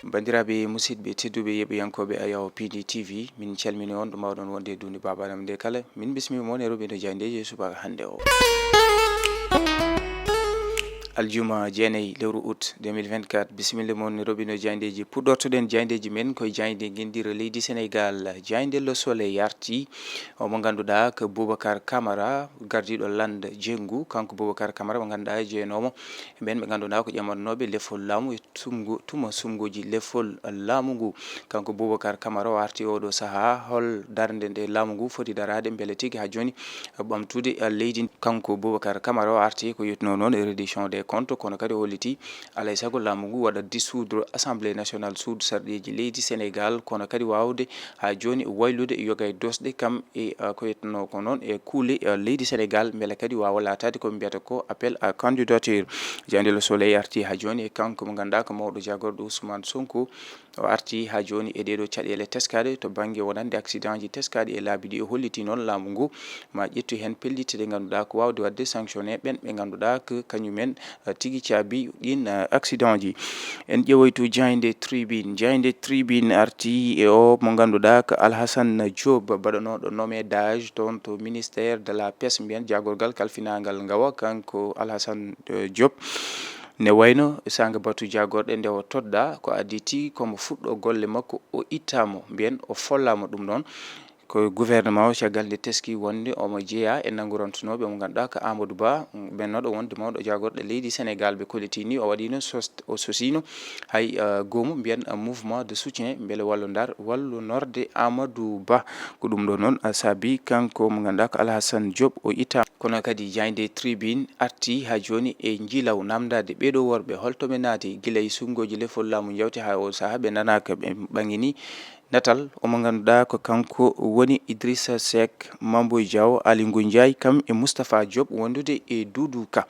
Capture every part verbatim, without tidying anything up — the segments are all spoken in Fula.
Banndiraaɓe musidɓe tedduɓe yeɓiyankooɓe Ayaw P D T V, min calmini on ɗo mbaawɗon wonde e duunde Baaba Adama nde kala. Min bismima on e roɓindo jaayndeeji e subaka hannde o. Aljuma jeenayi lewru août deux mille vingt-quatre, bisimilla mon roɓindo jaayndeeji. Puɗɗortoɗen jaayndeeji men koye jaaynde ngenndire leydi Sénégal, jaaynde Le Soleil arti. O mo ngannduɗaa ko Boubacar Camara, gardiiɗo lannda jenngu. Kanko Boubacar Camara mo ngannduɗaa jeenoomo e ɓen ɓe ngannduɗaa ko ƴamatnooɓe lefol laamu e sumgo-, tuma sumgooji lefol laamu ngu. Kanko Boubacar Camara o arti oɗo sahaa, hol darnde nde laamu ngu foti daraade mbele tigi haa jooni ɓamtude leydi. Kanko Boubacar Camara o arti ko yettuno noon e reddition des comptes, kono kadi o holliti alay sago laamu ngu waɗa dissoudre Assemblée nationale, suudu sarɗiiji leydi Sénégal, kono kadi waawde haa jooni waylude yoga e doosɗe kam e, uh, ko yettuno ko noon e kuule, uh, leydi Sénégal, mbele kadi waawa laataade ko ɓe mbiyata ko appel à candidature. Jaaynde Le Soleil arti haa jooni e kanko mo ngannduɗaa ko mawɗo jaagorɗo Ousmane Sonko. O arti haa jooni e ɗee ɗoo caɗeele teskaaɗe to bannge wonande accident ji teskaaɗi e laabi ɗi. O holliti noon laamu ngu ma ƴettu heen pellitte ɗe ngannduɗaa ko waawde waɗde sanctionné ɓen ɓe ngannduɗaa ko kañumen, eh, tigi caabi ɗin, eh, accident ji. En ƴeewoytu jaaynde Tribune. Jaaynde Tribune arti e o mo ngannduɗaa ko Alhassane Diop, baɗanooɗo nommé DAGE toon to ministère de la pêche, mbiyen jaagorgal kalfinaangal ngawa. Kanko Alhassane, eh, Diop, ne wayno saanga batu jaagorɗe nde o toɗɗaa, ko adii tigi ko mo fuɗɗo golle makko, o ittaama, mbiyen o follaama ɗum noon. Ko gouvernement o, caggal nde teski wonde omo jeyaa e nanngurantunooɓe mo ngannduɗaa ko Amadou Ba, ɓennooɗo wonde mawɗo jaagorɗe leydi Sénégal. Ɓe kolliti ni o waɗiino sos-, o sosiino hay, uh, goomu mbiyen, uh, mouvement de soutien mbele wallondar-, wallonorde Amadou Ba. Ko ɗum ɗo noon, uh, saabi kanko mo ngannduɗaa ko Alhassane Diop o itta. Kono kadi jaaynde Tribune arti haa jooni e njiilaw namndaade ɓee ɗoo worɓe holto ɓe naati gila e sumgooji lefol laamu njawti haa oo sahaa ɓe nanaaka ɓe ɓangini natal. Omo ngannduɗaa ko kanko woni Idrissa Seck, Mamboy Diaw, Aly Ngouille Ndiaye, kam e Moustapha Diop wondude e Doudou Ka.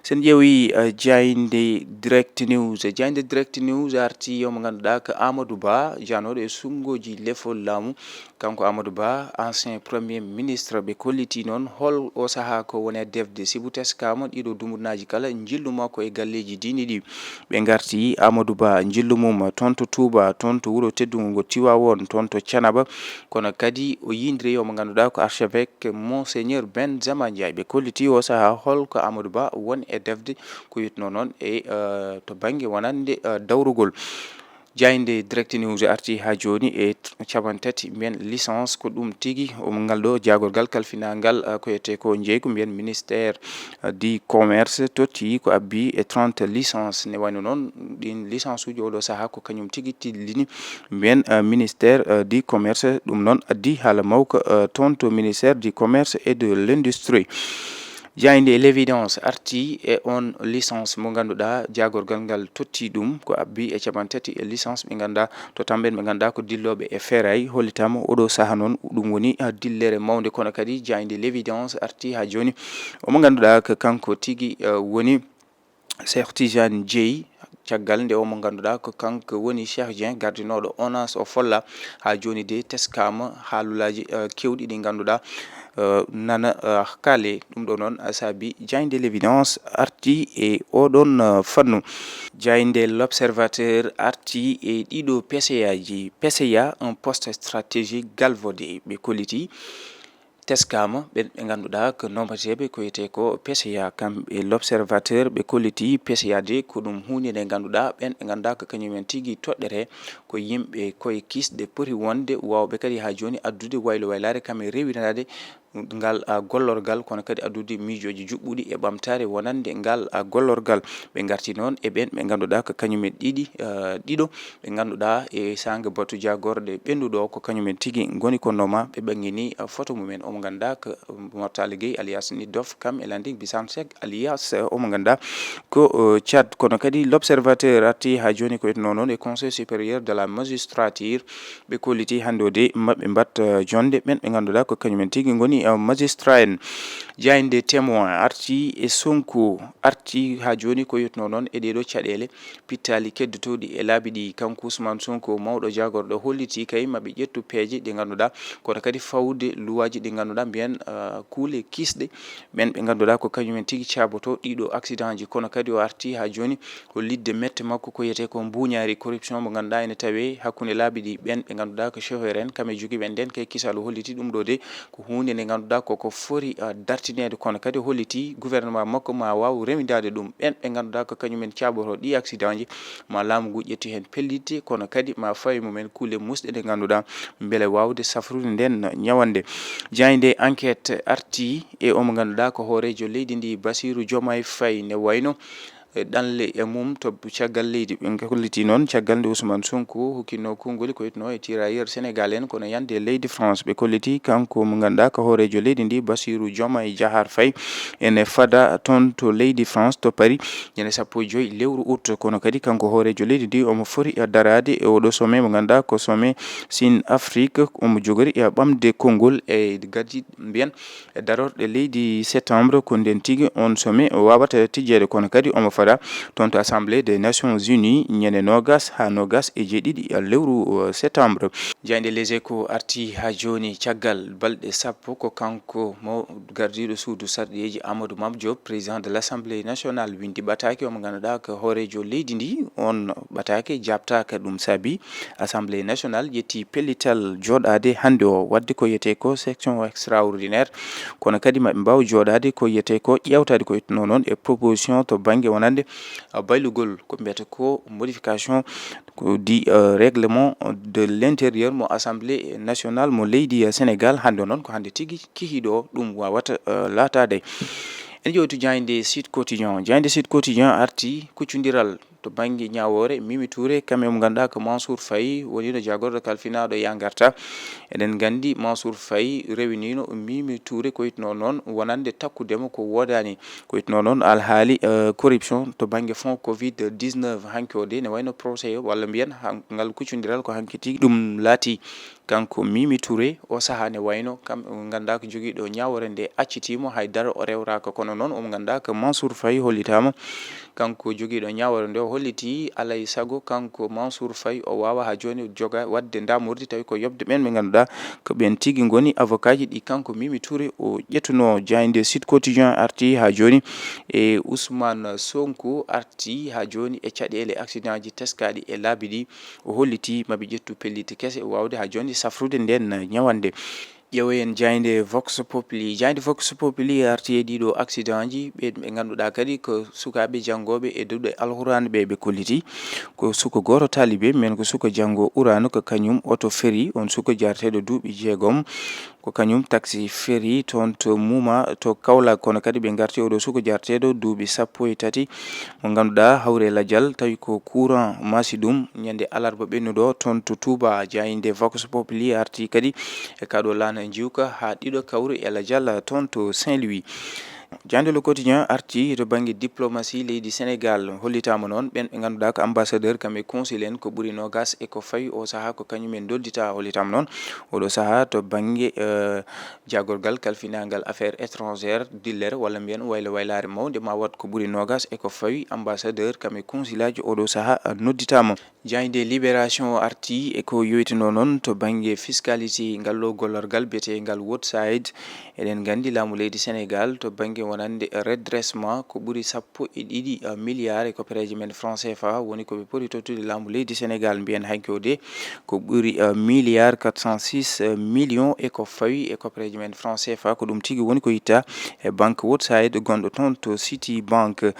Sen ƴeewi, eh, jaaynde Direct News. Jaaynde Direct News arti omo ngannduɗaa ko Amadou Ba, jaanooɗo e sumgooji lefol laamu. Kanko Amadou Ba, ancien premier ministre, ɓe kolliti noon hol oo sahaa ko woni e defde, sibu teskaama ɗiɗo dumunaaji kala njillu makko e galleeji diini ɗi. Ɓe ngarti Amadou Ba, njillu mum toon to Touba, toon to wuro teddungo ngo Tiwaawoon, toon to Canaba. Kono kadi o yindiri omo ngannduɗaa ko archevêque Monseigneur Benzema Ndiaye. Ɓe kolliti oo sahaa hol ko Amadou Ba woni e defde, ko yettuno noon e, eh, to bannge wonande, eh, dawrugol. Jaaynde Direct News arti haa jooni e t-, cappanɗe tati mbiyen licence, ko ɗum tigi, um, ngal ɗo jaagorgal kalfinangal, uh, ko wiyetee ko njeygu mbiyen ministère, uh, du commerce totti ko abbi e trente licence. Ne wayno noon ɗin licence uji oo ɗoo sahaa ko kañum tigi tillini mbiyen, uh, ministère, uh, du commerce. Ɗum noon addi haala mawka, uh, toon to ministère du commerce et de l'industrie. Jaaynde L'Évidence arti e on licence mo ngannduɗaa jaagorgal ngal totti ɗum ko abbi e cappanɗe tati e licence ɓe ngannduɗaa to tamɓen ɓe ngannduɗaa ko dillooɓe e feeraay. Hollitaama oo ɗoo sahaa noon ɗum woni, ah, dillere mawnde, kono kadi jaaynde L'Évidence arti haa jooni omo ngannduɗaa ko kanko tigi, eh, woni Cheikh Tidiane Dièye, caggal nde omo ngannduɗaa ko kanko woni Cheikh Dieng, gardinooɗo ONAS, o folla haa jooni de teskaama haalulaaji, eh, keewɗi ɗi ngannduɗaa, eh, nana, eh, kaale. Ɗum ɗo noon, eh, saabi jaaynde L'Évidence arti e oɗon, eh, fannu. Jaaynde L'Observateur arti e ɗiɗo P C A ji. P C A, un poste stratégique galvaudé, ɓe kolliti. Teskaama ɓen ɓe ngannduɗaa ko nombateeɓe ko wiyetee ko P C A, kam e L'Observateur ɓe kolliti P C A de ko ɗum huunde nde ngannduɗaa ɓen ɓe ngannduɗaa ko kañumen tigi toɗɗere ko yimɓe koye kisɗe poti wonde waawɓe kadi haa jooni addude waylo waylaare kam e rewindaade ngal, a, gollorgal, kono kadi addude miijooji juɓɓuɗi e ɓamtaare wonande ngal, a, gollorgal. Ɓe ngarti noon e ɓen ɓe ngannduɗaa ko kañumen ɗiɗi, a, ɗiɗo ɓe ngannduɗaa e saanga batu jaagorɗe ɓennuɗo ko kañumen tigi ngoni ko noma. Ɓe ɓangini, a, photo mumen, omo ngannduɗaa ko, um, Mortala Gueye alias Nit Dof, kam e Landing Bisan Seck alias, a, omo ngannduɗaa ko, o, Tchad. Kono kadi L'Observateur arti haa jooni ko wiyetnoo noon e Conseil supérieur de la magistrature. Ɓe kolliti hannde o de maɓɓe mbaɗ, a, jonnde ɓen ɓe ngannduɗaa ko kañumen tigi ngoni eh, magistrat en. Jaaynde Témoin arti e Sonko, arti haa jooni ko yotnoo noon e ɗee ɗoo caɗeele pittaali keddotooɗi e laabi ɗi. Kanko Ousmane Sonko, mawɗo jaagorɗo, hollitii kay maɓe ƴettu peeje ɗe ngannduɗaa, kono kadi fawde luwaaji ɗi ngannduɗaa mbiyen, eh, kuule kiisɗe, ɓeen ɓe ngannduɗaa ko kañumen tigi caaboto ɗiɗo accident ji. Kono kadi o arti haa jooni hollitde mette makko ko wiyetee ko mbuuñaari, corruption, mo ngannduɗaa ene tawee hakkunde laabi ɗi. Ɓeen ɓe ngannduɗaa ko chauffeur en, kamɓe jogiiɓe nden kay kisal, o holliti ɗum ɗo de ko huunde nde ngannduɗaa koko fori, ah, dartineede. Kono kadi o holliti gouvernement makko ma waaw rewindaade ɗum. Ɓeen ɓe ngannduɗaa ko kañumen caaboto ɗi accident ji, ma laamu ngu ƴettu heen pellitte, kono kadi ma fawi mumen kuule muusɗe ɗe ngannduɗaa mbele waawde safrude nden ñawannde. Jaaynde Enquête arti e omo ngannduɗaa ko hooreejo leydi ndi, Bassirou Diomaye Faye, ne wayno e ɗanle e mum to caggal leydi. Ɓe kolliti noon caggal nde Ousmane Sonko hokkinoo konngol ko wiyetnoo e tirailleurs Sénégal en, kono yande leydi France. Ɓe kolliti kanko mo ngannduɗaa ko hooreejo leydi ndi, Bassirou Diomaye Diakhar Faye, ene fada toon to leydi France, to Paris, ñande sappo e joy lewru août. Kono kadi kanko hooreejo leydi ndi omo foti daraade e oɗo sommet mo ngannduɗaa ko sommet Chine Afrique. Omo jogori e ɓamde konngol e gardiiɗo mbiyen e darorɗe leydi septembre, ko nden tigi on sommet o waawata tijjeede. Kono kadi omo fada toon to Assemblée des Nations Unies ñande noogas haa noogas e jeeɗiɗi lewru, eh, septembre. Jaaynde Les Échos arti haa jooni caggal balɗe sappo ko kanko mo gardiiɗo suudu sarɗiyeeji Amadou Mame Diop, président de l'Assemblée nationale, winndi ɓataake omo ngannduɗaa ko hooreejo leydi ndi. On ɓataake jaabtaaka, ɗum saabi Assemblée nationale ƴetti pellital jooɗaade hannde o, waɗde ko wiyetee ko session extraordinaire, kono kadi maɓe mbaaw jooɗaade ko wiyetee ko ƴeewtaade ko wiyetnoo noon e proposition to bannge wonande, ah, baylugol ko mbiyata ko modification ko di, eh, règlement de l'intérieur mo Assemblée nationale mo leydi, eh, Sénégal. Hannde o noon ko hannde tigi kihiiɗo ɗum waawata, eh, laataade. En ƴeewtu jaaynde Sud Quotidien. Jaaynde Sud Quotidien arti kuccondiral to bannge ñaawoore Mimi Touré, kamɓe mo ngannduɗaa ko Mansour Faye woniino jaagorɗo kalfinaaɗo yaa ngarta. Eɗen nganndi Mansour Faye rewiniino Mimi Touré ko wiyetnoo noon wonande takkude mo ko woodaani, ko wiyetnoo noon alhaali, eh, corruption to bannge fonds covid dix-neuf. Hanki o de ne wayno procès walla mbiyen han-, ngal kuccondiral ko hanki tigi ɗum laati. Kanko Mimi Touré, o sahaa ne wayno kam ngannduɗaa ko jogiiɗo ñaawoore nde accitiimo, hay dara o rewraaka. Kono noon omo ngannduɗaa ko Mansour Faye hollitaama. Kanko jogiiɗo ñaawoore nde o holliti alay sago kanko Mansour Faye o waawa haa jooni joga waɗde ndamordi, tawi ko yoɓde ɓeen ɓe ngannduɗaa ko ɓeen tigi ngoni avocat ji ɗi kanko Mimi Touré o ƴettunoo. Jaaynde Sud Quotidien arti haa jooni e Ousmane Sonko arti haa jooni e caɗeele accident ji teskaaɗi e laabi ɗi. O holliti maɓe ƴettu pellitte kese waawde haa jooni safrude nden ñawannde. Ƴeewoyen jaaynde Vox Populi. Jaaynde Vox Populi arti e ɗiɗo accident ji, ɓe, ɓe ngannduɗaa kadi ko sukaaɓe janngooɓe e duɗe Alhuraan ɓe, ɓe kolliti. Ko suka gooto taalibe, men ko suka janngo Quraan, ko kañum oto feri, on suka jarteeɗo duuɓi jeegom, ko kañum taxi feri toon to Muma, to Kaolack. Kono kadi ɓe ngarti oɗo suka jarteeɗo duuɓi sappo e tati, mo ngannduɗaa hawre lajal, tawi ko courant masi ɗum ñande alarba ɓennuɗo toon to Touba. Jaaynde Vox Populi arti kadi e kaɗo laana njiwka haa ɗiɗo kawri e lajal toon to Saint-Louis. Jaaynde Le Quotidien arti to bannge diplomatie leydi Sénégal, hollitaama noon ɓeen ɓe ngannduɗaa ko ambassadeur kam e consul en ko ɓuri noogas e ko fawi o sahaa ko kañum en ndoddita. Hollitaama noon oɗo sahaa to bannge, eh, jaagorgal kalfinaangal affaire étrangère, dillere walla mbiyen waylo waylaare mawnde ma waɗ ko ɓuri noogas e ko fawi ambassadeur kam e consulaaji oɗo sahaa nodditaama. Jaaynde Libération arti e ko yowitinoo noon to bannge fiscalité, ngal ɗo gollorgal biyeteegal Woodside. Eɗen nganndi laamu leydi Sénégal to bannge wonande redressement ko ɓuri sappo e ɗiɗi milliards e koppereeje men franc C F A woni ko ɓe poti tottude laamu leydi Sénégal. Mbiyen hanki o de ko ɓuri, eh, milliard quatre cent six millions e ko fawi e koppereeje men franc C F A. Ko ɗum tigi woni ko itta e banque Woodside gonɗo toon to Citibank.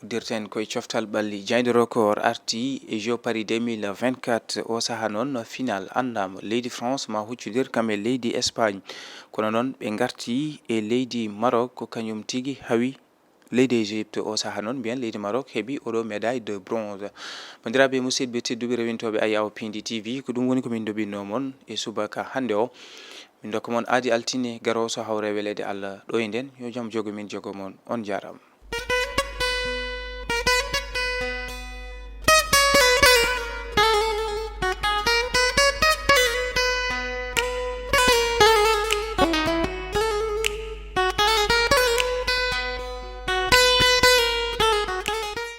Uddirten koye coftal ɓalli. Jaaynde Record arti e Jeux Paris deux mille vingt-quatre. O sahaa noon final anndaama. Leydi France ma huccodir kam e leydi Espagne. Kono noon ɓe ngarti e leydi Maroc, ko kañum tigi hawi leydi Égypte. O sahaa noon mbiyen leydi Maroc heɓi oɗo médaille de bronze. Banndiraaɓe musidɓe tedduɓe rewintooɓe Ayaw Pindi T V, ko ɗum woni ko min ndoɓinnoo mon e subaka hannde o. Min ndokka mon aadi altine garoowo so hawre weleede Allah. Ɗo e nden, yo jam jogo min jogo mon. On jaaraama.